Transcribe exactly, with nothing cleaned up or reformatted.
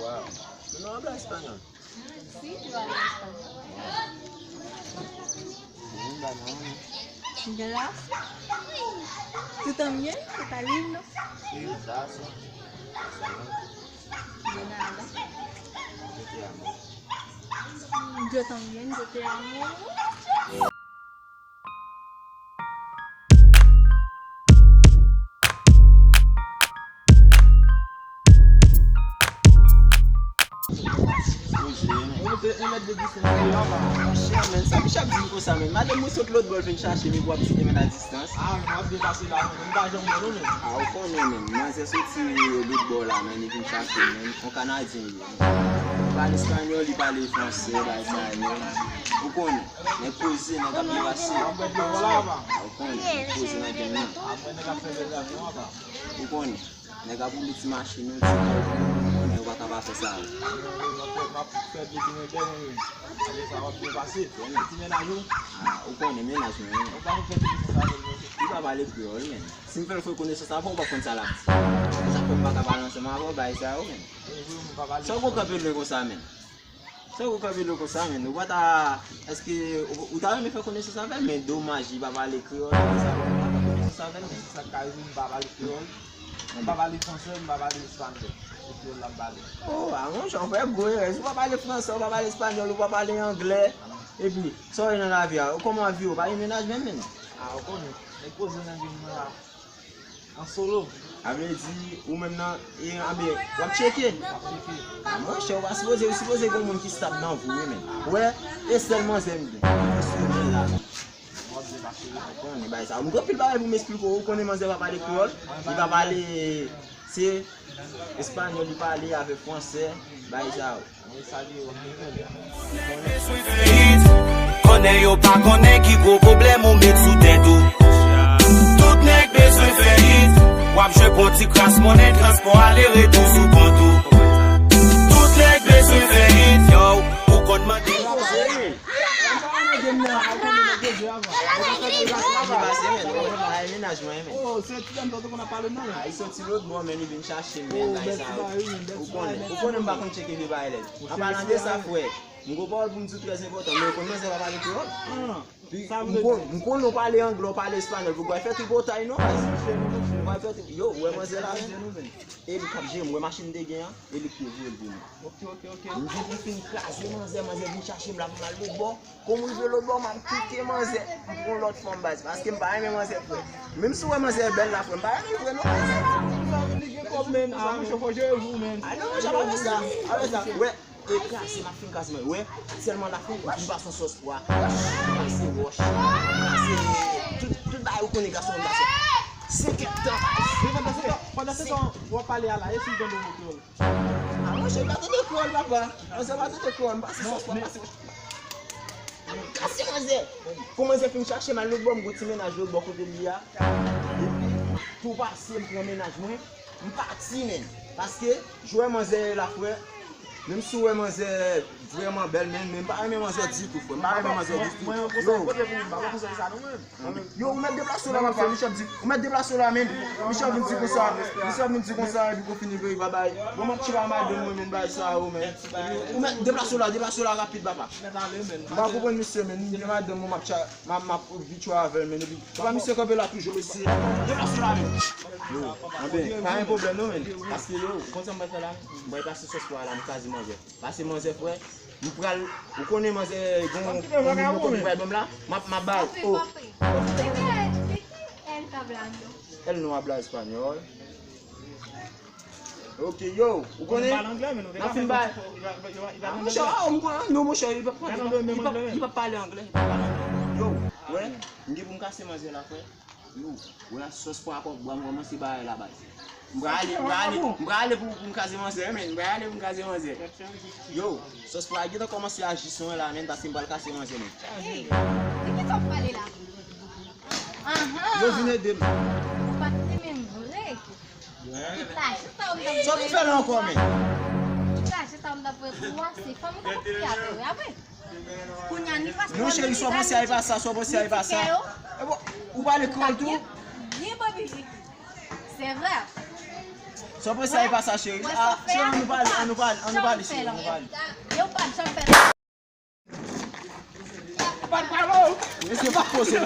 Wow. Tú no hablas español. Sí, yo hablo español. Linda, ¿no? Gracias. Tú también, tú estás lindo. Sí, gracias. De nada. Yo te amo. Yo también, yo te amo. Poze, men. Ou te yon mèt de distans de la, pa. Monchè, men, sa Michel ap di m konsa, men. Madanm mwen sot lòt bò, l vin chache m, epi w ap di yon mèt a distans. Ah, men, w ap byen pase la, men. M pa janm wè w, non, men. Ah, ou konnen, men. Manzè soti lòt bò la, men, li vin chache m, men. Yon Kanadyen, li ye. Li pale espanyòl, li pale fransè, bagay sa yo. Ou konnen. Nèg poze, nèg ap devase. Ou konnen, nèg poze nan game nan. Ou konnen, nèg ap woule ti machin, ou ti kòb, ou konnen, ou pa ka pa fè sa. Ah, ou konnen, mennaj mwen, wi. Li pa pale kreyòl, men. Si m fè l fè konesans avè w, ou pa konn sa l ap di. Se sa k fè m pa ka pale ansanm avè w, bagay sa yo, men. Sa w gon kanpe lwen konsa, men. Sa w kanpe lwen konsa, men. Ou pa ta, èske ou, ou ta renmen fè konesans avè l, men domaj, li pa pale kreyòl, sa w pa fè konesans avè l, men. Sa k ka rive, m pa pale kreyòl, m pa pale fransè, m pa pale espanyòl. Se kreyòl la m pale. Oh, a monchè, w fè gwo erè. Si w pa pale fransè, w pa pale espanyòl, ou pa pale anglè, epi, sa w ye nan lavi a? Kòman w ap viv? Ou pa gen mennaj menm, menm? Ah, ou konnen. Nèg poze nan game nan la. An solo. A vle di, ou menm nan, e, anben, w ap tcheke? M ap tcheke. A, monchè, ou pa sipoze, ou sipoze gen yon moun ki stab nan vi w, wi, men. Ou wè, e sèl manzè m gen. Mwen sou men la. W ap byen pase la. Ou konnen bagay sa. M gen anpil bagay pou m esplike w. Ou konnen manzè pa pale kreyòl. Li pa pale, se espanyòl li pale avèk fransè, bagay sa yo. Konnen yo pa konnen ki gwo pwoblèm ou met sou tèt ou. Tout nèg bezwen fè hit. W ap jwe pou yon ti kras monnen, transpò ale retou sou kont ou. Tout nèg bezwen fè hit, yo, ou konn mande. Oh, se ti dam sa w te konn ap pale m nan, men. A, li soti lòt bò, men li vin chache m, men, bagay sa yo. Ou konnen, ou konnen m pa konn tcheke vye bagay lèd. An palan de sa, frè, m gon pawòl pou m di w trè enpòtan, men ou konn manzè pa pale kreyòl. Ah. Li, m kon-, m konnen w pale anglè, w pale espanyòl, pou w fè tripotay non, baz. Pou w fè tri-, yo, ou wè manzè la, men. E li k ap jere m, ou wè machin m te gen an, e li k te voye l pou mwen. Ok, ok, ok. M di pou fin kraze manzè, manzè vin chache m la pou m al lòt bò. Kòm m rive lòt bò, m ap kite manzè, m pran lòt fanm, baz, paske m pa renmen manzè, frè. Menm si w wè manzè bèl la, frè, m pa renmen l vre non, baz. Li gen kòb, men. Ah, monchè, fò jere vou, men. Ah non, monchè, pa fè sa, pa fè sa. Wè, e kraze, m ap fin kraze, men. Wè, sèlman la, frè, m fin pase yon sòs pwa. Pase wòch, pase tout, tout bagay ou konnen gason moun pase. Senkèt tan. Men pandan se tan, pandan se tan, w ap pale a la, e si l tande w kreyòl? Ah, monchè, li pa tande kreyòl, papa. Manzè pa tande kreyòl, m pase sòs, m pase. M kase manzè. Pou manzè fin chache m al lòt bò, m gon ti mennaj lòt bò kote li a. Epi, tou pase, m pran mennaj mwen, m pati, menn. Paske, jan w wè manzè ye la, frè, menm si w wè manzè vrèman bèl, men, men m pa renmen manzè ditou, frè. M pa renmen manzè ditou. Mwen, mwen, konsèy, kote pou m, pa konsèy sa, non, mwen. Yo, ou mèt deplase w la, papa. Michel di, ou mèt deplase w la, men. Michel vin di konsa, Michel vin di konsa, epi pou fini veye babay. Bon, m ap tcheke a madanm mwen, men, bay sa yo, men. Ou mèt deplase w la, deplase w la rapid, papa. M pa konprann misye, men. Li gen madanm mwen, m ap tcha-, m ap, m ap abitye avè l, men. Epi, papa, misye kanpe la toujou, mesye. Deplase w la, men. Yo, anben, pa gen pwoblèm, non, men. Paske, yo, konn sa m pral fè la? M pral pase sòs pwa la, m kraze manzè. Pase manzè, frè. M pral, ou konnen manzè, gon, gon moun nou konnen pral ban m la, m ap, m ap ba l. Oh. Él no habla español. Ok, yo, ou konnen? N ap fin bay. Ah, monchè, ah, m konnen, non, monchè, li p ap pale, li p ap, li p ap pale anglè, li p ap pale anglè. Yo, wè, m gen pou m kase manzè la, frè. Yo, wè sòs pwa kòk bwa, m kòmanse bay la, baz. M prale, m prale, m prale pou, pou m kraze manzè, men. M prale pou m kraze manzè. Yo, sòs pwa gentan kòmanse aji sou mwen la, men, paske m pral kase manzè, men. Hey, de ki sa w ap pale la? Ahan. Yo vin ede m. Ou pa t te menm vre. Tout lajan sa w m t ap voye pou ou a. Tout lajan sa w m t ap voye pou ou a, se fanm ou t ap okipe avè yo, a vre? Kounye a, ni paspò, ni viza, ni ti kè yo. Non, cheri, sa w panse a, e pa sa, sa w panse a, e pa sa. E bon, ou pale kreyòl tou? Byen, byen, byen, byen. Se vre. Sa w panse a, e pa sa, cheri. Ah, cheri, ann nou pale, ann nou pale, ann nou pale, cheri, ann nou pale. Yo pa t janm fè. Pa t pale. Mesye, pa poze.